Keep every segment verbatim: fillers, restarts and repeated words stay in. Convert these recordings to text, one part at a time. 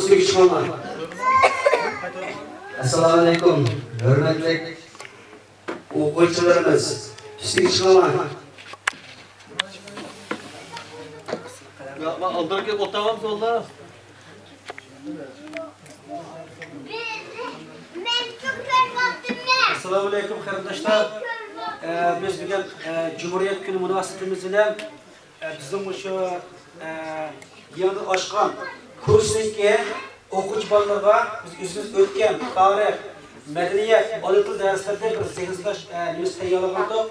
ئۈستىگە چىقىڭلار. ئەسسالامۇئەلەيكۇم، ھۆرمەتلىك ئوقۇغۇچىلىرىمىز، ئۈستىگە چىقىڭلار. يا، ما، ئالدىراققا ئولتۇرۇۋالسا بولدى. ئەسسالامۇئەلەيكۇم، قېرىنداشلار. ئە، بىز بۈگۈن، ئە، جۇمھۇرىيەت كۈنى مۇناسىۋىتىمىز بىلەن، ئە، بىزنىڭ مۇشۇ، ئە، يېڭىدىن ئاچقان كۇرسنىڭكى ئوقۇغۇچى بالىلىرىغا بىز ئۆزىمىز ئۆتكەن تارىخ، مەدەنىيەت، ئانا تىل دەرسلىرىدە بىر زېھىن سىناش، ئە، نېمىسى تەييارلىغانتۇق.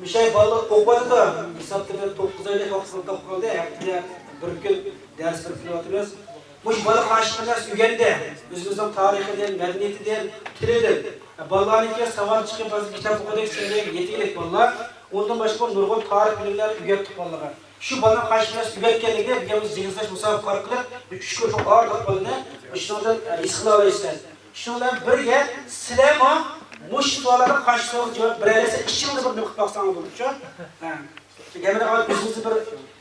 مۇشۇ بالىلار ئوقۇۋاتىدۇ. ھېسابتا بىر توققۇز ئايدەك ۋاقىت قالدى، ھەپتىدە بىر كۈن دەرس بېرىپ كېلىۋاتىمىز. مۇشۇ بالا قانچىلىك نەرسە ئۆگەندى. ئۆزىمىزنىڭ تارىخىدىن، مەدەنىيىتىدىن، تىلىدىن. بالىلارنىڭكى ساۋاتى چىقىپ، بەزى كىتاب ئوقۇدۇق، سەۋىيەگە يېتىگلىك بالىلار. ئۇندىن باشقا نۇرغۇن تارىخ بىلىملەر ئۆگەتتۇق بالىلارغا. شۇ بالىنىڭ قانچە نەرسە ئۆگەتكەنلىكىنى بۈگۈن بىز يىغىنلاشتۇرۇش مۇسابىقە ئارقىلىق ئۈچ گۇرۇپپا ئارىلىق بالىنى شۇنىڭدىن، ئە، ھېس قىلالايسىلەر. شۇنىڭ بىلەن بىرگە، سىلەرمۇ مۇشۇ سوئاللارغا قانچە سوئال جاۋاب بېرەلىسە، ئىچىڭلاردا بىر نېمە قىلىپ باقساڭلار بولىدۇ، شۇ. ھە. يەنە ئۆزىمىزنى بىر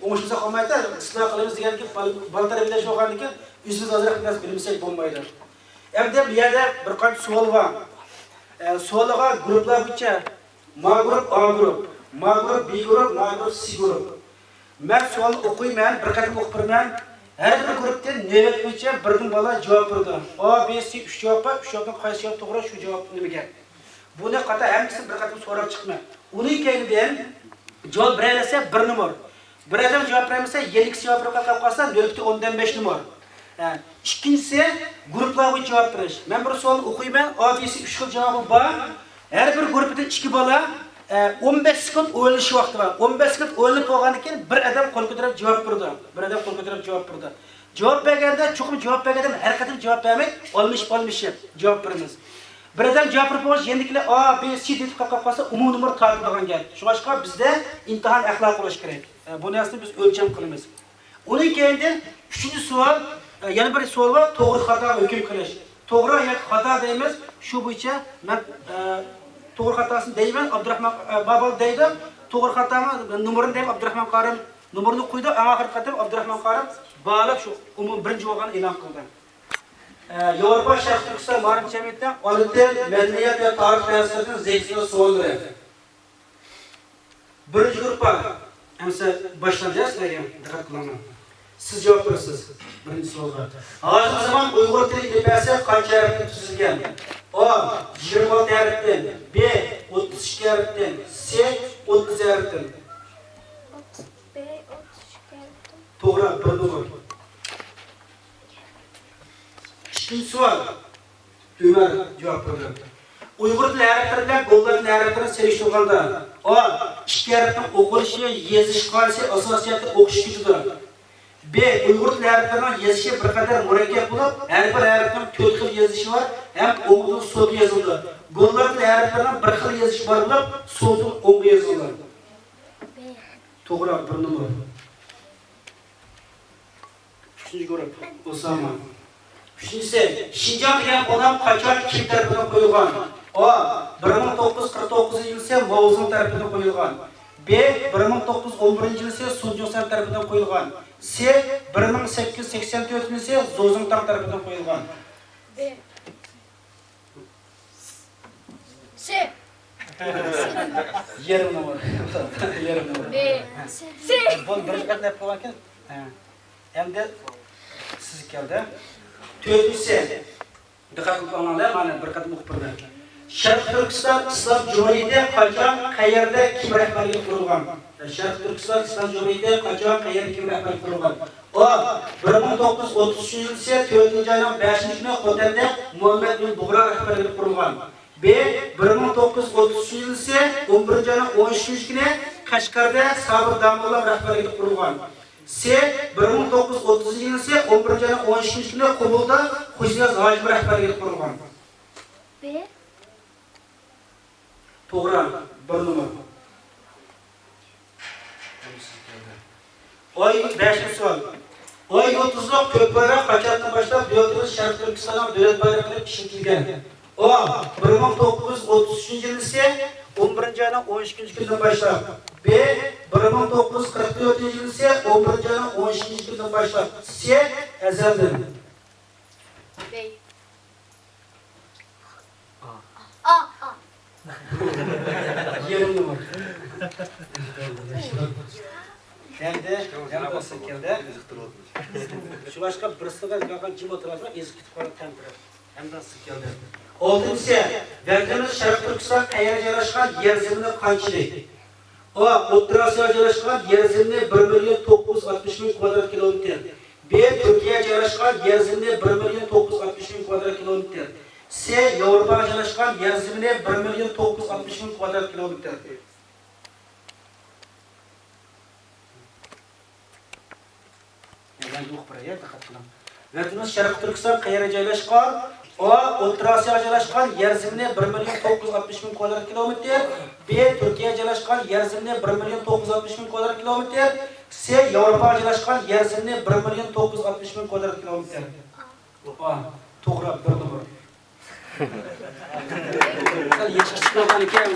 ئوڭشىمىساق بولمايدۇ، ئىسلاھ قىلىمىز دېگەندىن كېيىن بالا، بالا تەربىيەلەش بولغاندىن كېيىن ئۆزىمىز ئازراق بىر نەرسە بىلمىسەك بولمايدۇ. ئەمدى بۇ يەردە بىر قانچە سوئال بار. ئە، سوئاللارغا گۇرۇپپىلار بويىچە ما گۇرۇپ، ئا گۇرۇپ، ما گۇرۇپ، بى گۇرۇپ، ما گۇرۇپ، سى گۇرۇپ. مەن سوئالنى ئوقۇيمەن، بىر قېتىم ئوقۇپ بېرىمەن. ھەر بىر گۇرۇپتىن نۆۋەت بويىچە بىردىن بالا جاۋاب بېرىدۇ. ئا، بى، سى ئۈچ جاۋاب بار، ئۈچ جاۋابتىن قايسى جاۋاب توغرا، شۇ جاۋاب نېمىگە. بۇنى قاتا ھەممىسىنى بىر قېتىم سوراپ چىقىمەن. ئۇنىڭ كەينىدىن جاۋاب بېرەلىسە بىر نومۇر. بىر ئادەم جاۋاب بېرەلمىسە، يەنە ئىككىسى جاۋاب بېرىپ قېلىپ قالسا، نۆل پۈتۈن ئوندىن بەش نومۇر. ھە، ئىككىنچىسى، گۇرۇپپىلار بويىچە جاۋاب بېرىش. مەن بىر سوئالنى ئوقۇيمەن، ئا، بى، سى ئۈچ خىل جاۋابى بار. ھەر بىر گۇرۇپپىدىن ئىككى بالا، ئە، ئون بەش سېكۇنت ئويلىنىش ۋاقتى بار. ئون بەش سېكۇنت ئويلىنىپ بولغاندىن كېيىن بىر ئادەم قول كۆتۈرۈپ جاۋاب بېرىدۇ. بىر ئادەم قول كۆتۈرۈپ جاۋاب بېرىدۇ. جاۋاب بەرگەندە، چوقۇم جاۋاب بەرگەندە ھەر قېتىم جاۋاب بەرمەي، ئالمىشىپ-ئالمىشىپ جاۋاب بېرىمىز. بىر ئادەم جاۋاب بېرىپ بولغاچ، يېنىدىكىلەر ئا، بى، سى دېيىپ قاپقاپ قالسا، ئومۇمىي نومۇر تارتىدىغان گەپ. شۇڭلاشقا بىزدە ئىمتىھان ئەخلاقى بولۇشى كېرەك. ئە، بۇ نەرسىنى بىز ئۆلچەم قىلىمىز. ئۇنىڭ كەينىدىن ئۈچىنچى سوئال، ئە، يەنە بىر سوئال بار، توغرا خاتا ھۆكۈم قىلىش. توغرا ياكى خاتا دەيمىز، شۇ بويىچە مەن، ئە، توغرا خاتاسىنى دەيمەن، ئابدۇراخمان، ئە، بابا دەيدۇ، توغرا خاتامۇ نومۇرىنى دەيمەن، ئابدۇراخمان قارىم نومۇرنى قويدى، ئەڭ ئاخىرقى قېتىم ئابدۇراخمان قارىم باھالاپ شۇ ئومۇمىي بىرىنچى بولغاننى ئېلان قىلدى. ئە، ياۋروپا شەرقىي تۈركىستان مائارىپ جەمئىيىتىنىڭ ئانا تىل، مەدەنىيەت ۋە تارىخ دەرسلىرىدىن زېھىن سوئاللىرى. بىرىنچى گۇرۇپپا، ئەمسە باشلاندى، سىلەرگە دىققەت قىلىڭلار. سىز جاۋاب بېرىسىز بىرىنچى سوئالغا. ھازىرقى زامان ئۇيغۇر تىلى ئېلىپبەسى قانچە ھەرپتىن تۈزۈلگەن؟ ئا، يىگىرمە ئالتە ھەرپتىن، بى، ئوتتۇز ئىككى ھەرپتىن، سى، ئوتتۇز ھەرپتىن. بى، ئوتتۇز ئىككى ھەرپتىن. توغرا، بىر نومۇر. ئىككىنچى سوئال. ئۆمەر جاۋاب بەردى. ئۇيغۇر تىلى ھەرپلىرى بىلەن گوللار تىلى ھەرپلىرىنى سېلىشتۇرغاندا، ئا، ئىككى ھەرپنىڭ ئوقۇلۇشى، يېزىش قائىدىسى ئاساسىي جەھەتتىن ئوخشىشىپ كېتىدۇ. بى، ئۇيغۇر تىلى ھەرپلىرىنىڭ يېزىشى بىر قەدەر مۇرەككەپ بولۇپ، ھەر بىر ھەرپنىڭ تۆت خىل يېزىلىشى بار ھەم ئوڭدىن سولغا يېزىلىدۇ. گوللار تىلى ھەرپلىرىنىڭ بىر خىل يېزىلىشى بار بولۇپ، سولدىن ئوڭغا يېزىلىدۇ. توغرا، بىر نومۇر. ئۈچىنچى گۇرۇپپا، ئوساما. ئۈچىنچىسى، شىنجاڭ دېگەن قوللام قاچان، كىم تەرىپىدىن قويۇلغان؟ ئا، بىر مىڭ توققۇز يۈز قىرىق توققۇزىنچى يىلى ماۋزېدۇڭ تەرىپىدىن قويۇلغان. بى، بىر مىڭ توققۇز يۈز ئون بىرىنچى يىلى سۇن جۇڭسەن تەرىپىدىن قويۇلغان. سى، بىر مىڭ سەككىز يۈز سەكسەن تۆتىنچى يىلى زوزېڭتاڭ تەرىپىدىن قويۇلغان. بى. سى. يېرىم نومۇر. يېرىم نومۇر. بى. سى. بۇنى بىرىنچى قېتىم دەپ قويغانكەن. ھە. ئەمدى سىزگە كەلدى. تۆتىنچىسى. دىققەت قىلىپ ئاڭلاڭلار، مانا بىر قېتىم ئوقۇپ بېرىمەن. شەرقىي تۈركىستان ئىسلام جۇمھۇرىيىتى قاچان، قەيەردە، كىم رەھبەرلىكىدە قۇرۇلغان؟ شەرقىي تۈركىستان ئىسلام جۇمھۇرىيىتى قاچان، قەيەردە، كىم رەھبەرلىكىدە قۇرۇلغان؟ ئا، بىر مىڭ توققۇز يۈز ئوتتۇز ئۈچىنچى يىلى تۆتىنچى ئاينىڭ بەشىنچى كۈنى خوتەندە مۇھەممەد بىن بۇغرا رەھبەرلىكىدە قۇرۇلغان. بى، بىر مىڭ توققۇز يۈز ئوتتۇز ئۈچىنچى يىلى ئون بىرىنچى ئاينىڭ ئون ئۈچىنچى كۈنى قەشقەردە سابىر داموللا رەھبەرلىكىدە قۇرۇلغان. سى، بىر مىڭ توققۇز يۈز ئوتتۇزىنچى يىلى ئون بىرىنچى ئاينىڭ ئون ئۈچىنچى كۈنى قوبۇلدا خوجىنىياز ھاجىم رەھبەرلىكىدە قۇرۇلغان. بى. توغرا، بىر نومۇر. ئاي، بەشىنچى سوئال. ئاي يۇلتۇزلۇق كۆك بايراق قاچاندىن باشلاپ دۆلىتىمىز شەرقىي تۈركىستاننىڭ دۆلەت بايرىقى قىلىپ ئىشلىتىلگەن؟ ئا، بىر مىڭ توققۇز يۈز ئوتتۇز ئۈچىنچى يىلى ئون بىرىنچى ئاينىڭ ئون ئىككىنچى كۈنىدىن باشلاپ. بى، بىر مىڭ توققۇز يۈز قىرىق تۆتىنچى يىلى ئون بىرىنچى ئاينىڭ ئون ئىككىنچى كۈنىدىن باشلاپ. سى، ئەزەلدىن. كەلدى، ھەمدە سىز كەلدى. شۇ باشقا بىرسىگە ياققان جىم ئولتۇراسىز، ئېزىپ كېتىپ قالىدۇ، تەمتىرەپ. ھەمدە سىز كەلدى. ئالتىنچىسى، ۋەتىنىمىز شەرقىي تۈركىستان قەيەردە جايلاشقان، يەر زېمىنى قانچىلىك؟ ئا، ئوتتۇرا ئاسىياغا جايلاشقان، يەر زېمىنى بىر مىليون توققۇز يۈز ئاتمىش مىڭ كۋادرات كىلومېتىر. بې، تۈركىيەگە جايلاشقان، يەر زېمىنى بىر مىليون توققۇز يۈز ئاتمىش مىڭ كۋادرات كىلومېتىر. سې، ياۋروپاغا جايلاشقان، يەر زېمىنى بىر مىليون توققۇز يۈز ئاتمىش مىڭ كۋادرات كىلومېتىر. يەنە ئوقۇپ بېرەي، دىققەت قىلىڭ. ۋەتىنىمىز شەرقىي تۈركىستان قەيەردە جايلاشقان؟ ئا، ئوتتۇرا ئاسىياغا جايلاشقان، يەر زېمىنى بىر مىليون توققۇز يۈز ئاتمىش مىڭ كۋادرات كىلومېتىر. بې، تۈركىيەگە جايلاشقان، يەر زېمىنى بىر مىليون توققۇز يۈز ئاتمىش مىڭ كۋادرات كىلومېتىر. سې، ياۋروپاغا جايلاشقان، يەر زېمىنى بىر مىليون توققۇز يۈز ئاتمىش مىڭ كۋادرات كىلومېتىر. ئا، توغرا، بىر نومۇر. سەل يېشى كىچىك بولغان ئىكەن.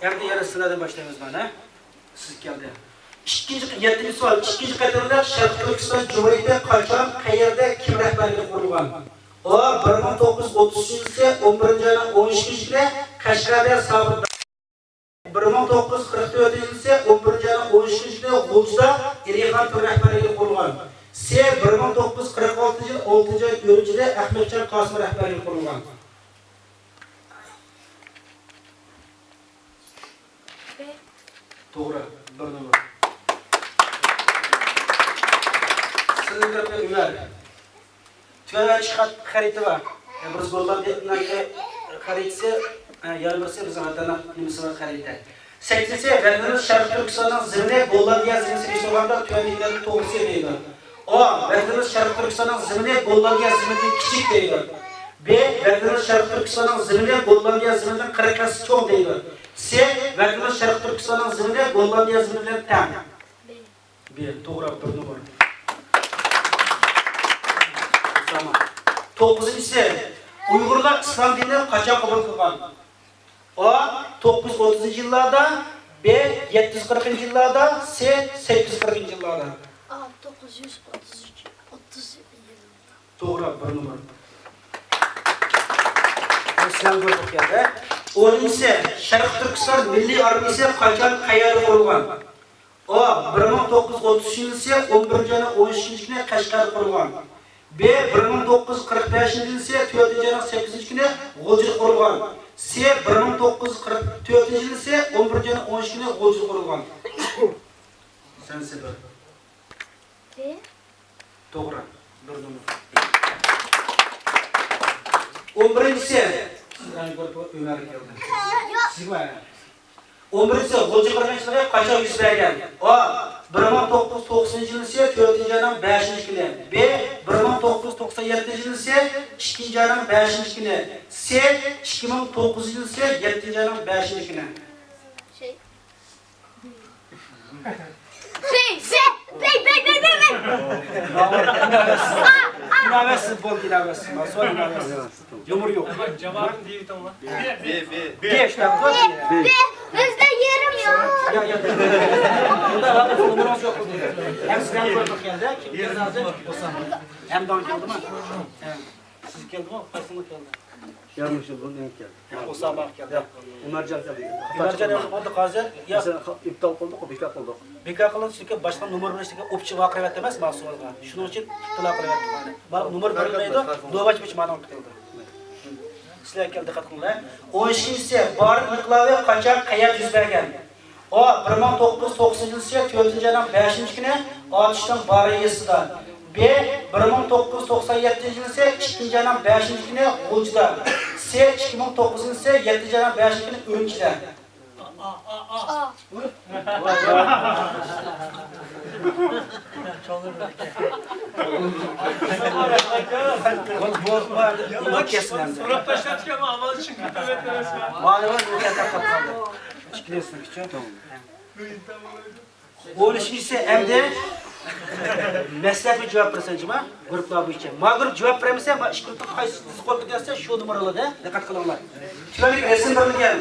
ئەمدى يەنە سىلەردىن باشلايمىز مانا. سىز كەلدى. ئىككىنچى، يەتتىنچى سوئال. ئىككىنچى قېتىملىق شەرقىي تۈركىستان جۇمھۇرىيىتى قاچان، قەيەردە، كىم رەھبەرلىكىدە قۇرۇلغان؟ ئا، بىر مىڭ توققۇز يۈز ئوتتۇز ئۈچىنچى يىلى ئون بىرىنچى ئاينىڭ ئون ئۈچىنچى كۈنى قەشقەردە سابىر. بىر مىڭ توققۇز يۈز قىرىق تۆتىنچى يىلى ئون بىرىنچى ئاينىڭ ئون ئۈچىنچى كۈنى غۇلجىدا ئېلىخان تۇرى رەھبەرلىكىدە قۇرۇلغان. سې، بىر مىڭ توققۇز يۈز قىرىق ئالتىنچى يىلى ئون ئالتىنچى ئاينىڭ ئون ئۈچىنچى كۈنى ئەخمەتجان قاسىم رەھبەرلىكىدە قۇرۇلغان. توغرا، بىر نومۇر. سىلىنگرافى ئۆمەر. تۆۋەندە ئىككى خەت-، خەرىتە بار. بىرسى گوللاندىيەنىڭكى خەرىتىسى، يەنە بىرسى بىزنىڭ ۋەتەننىڭ نېمىسى بار خەرىتە. سەككىزىنچىسى، ۋەتىنىمىز شەرقىي تۈركىستاننىڭ زېمىنى گوللاندىيە زېمىنى سېلىشتۇرغاندا تۆۋەندىكىلەرنىڭ توغرىسى دەيدۇ. ئا، ۋەتىنىمىز شەرقىي تۈركىستاننىڭ زېمىنى گوللاندىيە زېمىنىدىن كىچىك دەيدۇ. بې، ۋەتىنىمىز شەرقىي تۈركىستاننىڭ زېمىنى گوللاندىيە زېمىنىدىن قىرىق ھەسسە چوڭ دەيدۇ. سې، ۋەتىنىمىز شەرقىي تۈركىستاننىڭ زېمىنى گوللاندىيە زېمىنى بىلەن تەڭ. بې، توغرا، بىر نومۇر. توققۇزىنچىسى، ئۇيغۇرلار ئىسلام دىنىنى قاچان قوبۇل قىلغان؟ ئا، توققۇز يۈز ئوتتۇزىنچى يىللاردا، بې، يەتتە يۈز قىرىقىنچى يىللاردا، سې، سەككىز يۈز قىرىقىنچى يىللاردا. ئا، توققۇز يۈز ئوتتۇز ئۈچ، ئوتتۇز يىللاردا. توغرا، بىر نومۇر. سىلەر بۇ يەردە. ئونىنچىسى، شەرقىي تۈركىستان مىللىي ئارمىيىسى قاچان، قەيەردە قۇرۇلغان؟ ئا، بىر مىڭ توققۇز يۈز ئوتتۇز ئۈچىنچى يىلى ئون بىرىنچى ئاينىڭ ئون ئۈچىنچى كۈنى قەشقەردە قۇرۇلغان. بې، بىر مىڭ توققۇز يۈز قىرىق بەشىنچى يىلى تۆتىنچى ئاينىڭ سەككىزىنچى كۈنى غۇلجىدا قۇرۇلغان. سې، بىر مىڭ توققۇز يۈز قىرىق تۆتىنچى يىلى ئون بىرىنچى ئاينىڭ ئون ئۈچىنچى كۈنى غۇلجىدا قۇرۇلغان. سەن سېپىل. بې. توغرا، بىر نومۇر. ئون بىرىنچىسى. سىلەرنى كۆرۈپ ئۆمەر كەلدى. سىزگىمۇ؟ ئون بىرىنچىسى، غۇلجا قىرغىنچىلىقى قاچان يۈز بەرگەن؟ ئا، بىر مىڭ توققۇز يۈز توقسىنىنچى يىلى تۆتىنچى ئاينىڭ بەشىنچى كۈنى. بې، بىر مىڭ توققۇز يۈز توقسان يەتتىنچى يىلى ئىككىنچى ئاينىڭ بەشىنچى كۈنى. سې، ئىككى مىڭ توققۇزىنچى يىلى يەتتىنچى ئاينىڭ بەشىنچى كۈنى. بې، بې، بې، بې، بې، بې. ئىناۋەتسىز بولدى، ئىناۋەتسىز. مانا سوئال ئىناۋەتسىز. نومۇر يوق. جاۋابىنى دېيىۋېتىڭلار. بې، بې، بې. بې، شۇنداققۇ؟ بې. بىزدە يېرىم يوق. ياق، ياق. ئۇنداق ھازىر نومۇرىڭىز يوق بولدى. ھەم سىلەرنى كۆردۇق كەلدى. كىم كەلدى ھازىر؟ ھوسام. ھەمدان كەلدىمۇ؟ ھە. سىز كەلدىمۇ؟ قايسىڭلار كەلدى؟ يارىم يىل بۇرۇن كەلدى. يا، ئۇساما كەلدى. يا، ئۆمەرجان كەلدى. ئۆمەرجان يوق، ئۇنتۇپ قالدى ھازىر. يا. بىز ئىپتال قىلدۇق، بىكار قىلدۇق. بىكار قىلدى، چۈنكى باشقا نومۇر بىلەن ئوپچە ۋاقىرىۋەتتى ئەمەس، مانا سوئالغا. شۇنىڭ ئۈچۈن ئىپتال قىلىۋەتتۇق. مانا نومۇر بېرىلمەيدۇ، نوبەتچى بويىچە مانا قىلدى. سىلەر كەلدى، دىققەت قىلىڭلار. ئون ئىككىنچىسى، بارىن ئىنقىلابى قاچان، قەيەردە يۈز بەرگەن؟ ئا، بىر مىڭ توققۇز يۈز توقسىنىنچى يىلى تۆتىنچى ئاينىڭ بەشىنچى كۈنى ئاتۇشنىڭ بارى يېزىسىدا. بې، بىر مىڭ توققۇز يۈز توقسان يەتتىنچى يىلى ئىككىنچى ئاينىڭ بەشىنچى كۈنى غۇلجىدا. سې، ئىككى مىڭ توققۇزىنچى يىلى يەتتىنچى ئاينىڭ بەشىنچى كۈنى ئۈرۈمچىدە. سوراپ تاشلاپ كەلگەن ئامال ئۈچۈن كۆتۈرۈۋېتىۋېرىسىلەر. ئىككىلىسىنىڭ ئۈچۈن. ئون ئۈچىنچىسى ئەمدى مەسلىھەت بىلەن جاۋاب بېرىسەن جۇما، گۇرۇپپىلار بويىچە. ما گۇرۇپ جاۋاب بېرەلمىسە، ما ئىككى گۇرۇپپا قايسى تېز قول كۆتەرسە شۇ نومۇر ئالىدۇ، دىققەت قىلىڭلار. تۆۋەندىكى رەسىم بېرىلگەن.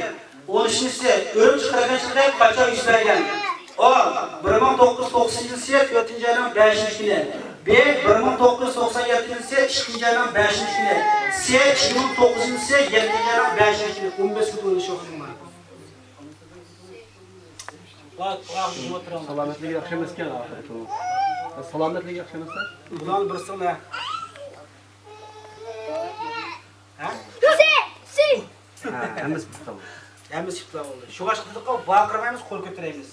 ئون ئۈچىنچىسى، ئۈرۈمچى قىرغىنچىلىقى قاچان يۈز بەرگەن؟ ئا، بىر مىڭ توققۇز يۈز توقسىنىنچى يىلى تۆتىنچى ئاينىڭ بەشىنچى كۈنى. بې، بىر مىڭ توققۇز يۈز توقسان يەتتىنچى يىلى ئىككىنچى ئاينىڭ بەشىنچى كۈنى. سې، ئىككى مىڭ توققۇزىنچى يىلى يەتتىنچى ئاينىڭ بەشىنچى كۈنى. ئون بەش كۈن ئويلىشىۋاتىڭلار. سالامەتلىكى ياخشى ئەمەسكەن ئاخىرى. سالامەتلىكى ياخشى ئەمەس. بۇلارنىڭ بىرسىڭلە. ھە؟ ھە، ھەممىسى ئىپتىلا بولدى. ھەممىسى ئىپتىلا بولدى. شۇڭا دېدىققۇ، ۋارقىرىمايمىز، قول كۆتۈرەيمىز.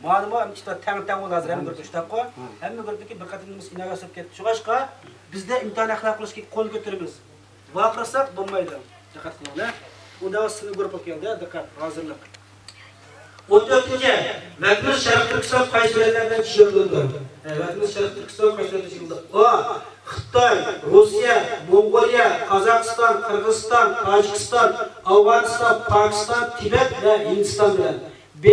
مانىمۇ ئىككى تەڭ تەڭ بولدى ھازىر ھەممە گۇرۇپپا شۇنداققۇ؟ ھەممە گۇرۇپپىدىكى بىر قېتىم نېمىسى ئىناۋەت كەتتى. شۇڭا بىزدە ئىمتىھان ئەخلاق بولۇش كېرەك، قول كۆتۈرىمىز. ۋارقىرىساق بولمايدۇ. دىققەت قىلىڭلار. ئۇندا سىنىپ گۇرۇپپا كەلدى، دىققەت، ھازىرلىق. ئون تۆتىنچى، ۋەتىنىمىز شەرقىي تۈركىستان قايسى دۆلەتلەر بىلەن چېگرىلىنىدۇ؟ ھە، ۋەتىنىمىز شەرقىي تۈركىستان قايسى دۆلەتلەر بىلەن چېگرىلىنىدۇ؟ ئا، خىتاي، روسىيە، موڭغۇلىيە، قازاقىستان، قىرغىزىستان، تاجىكىستان، ئافغانىستان، پاكىستان، تىبەت ۋە ھىندىستان بىلەن. ب،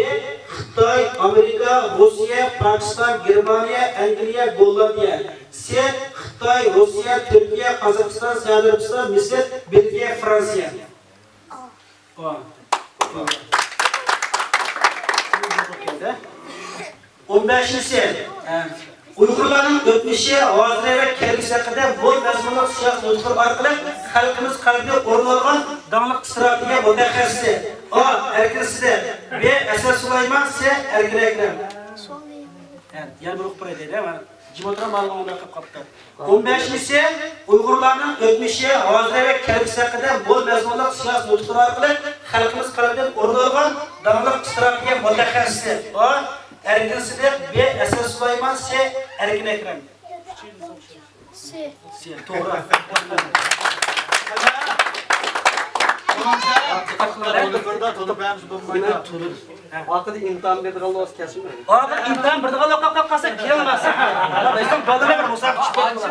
خىتاي، ئامېرىكا، روسىيە، پاكىستان، گېرمانىيە، ئەنگلىيە، گوللاندىيە. س، خىتاي، روسىيە، تۈركىيە، قازاقىستان، سەئۇدى ئەرەبىستان، مىسىر، بېلگىيە، فرانسىيە. ئون بەشىنچىسى، ئۇيغۇرلارنىڭ ئۆتمۈشى، ھازىرى ۋە كەلگۈسى ھەققىدە مول مەزمۇنلۇق سىياسىي نۇتۇقلىرى ئارقىلىق خەلقىمىز قەلبىدە ئورۇن ئالغان داڭلىق ئىستراتېگىيە مۇتەخەسسىسى. ئا، ئەركىن سىدىق. ب، ئەسەت سۇلايمان. س، ئەركىن ئەكرەم. يەنە بىر ئوقۇپ بېرەي دەيدۇ. جىم ئولتۇرۇڭ، ماڭا ئوڭداپ قاپتۇ. ئون بەشىنچىسى، ئۇيغۇرلارنىڭ ئۆتمۈشى، ھازىرى ۋە كەلگۈسى ھەققىدە مول مەزمۇنلۇق سىياسىي نۇتۇقلار ئارقىلىق خەلقىمىز قەلبىدىن ئورۇن ئالغان داڭلىق ئىستراتېگىيە مۇتەخەسسىسى. ئا، ئەركىن سىدىق. ب، ئەسەت سۇلايمان. س، ئەركىن ئەكرەم. س. س، توغرا. ئارقىدا ئىمتىھان بېرىدىغان بولسا كەلسۇن. ئارقىدا ئىمتىھان بېرىدىغان بولۇپ قالسا كېلىڭ ماڭسا. بىزنىڭ بالىلار بىر مۇسابىقە چۈشۈپ كەتتى.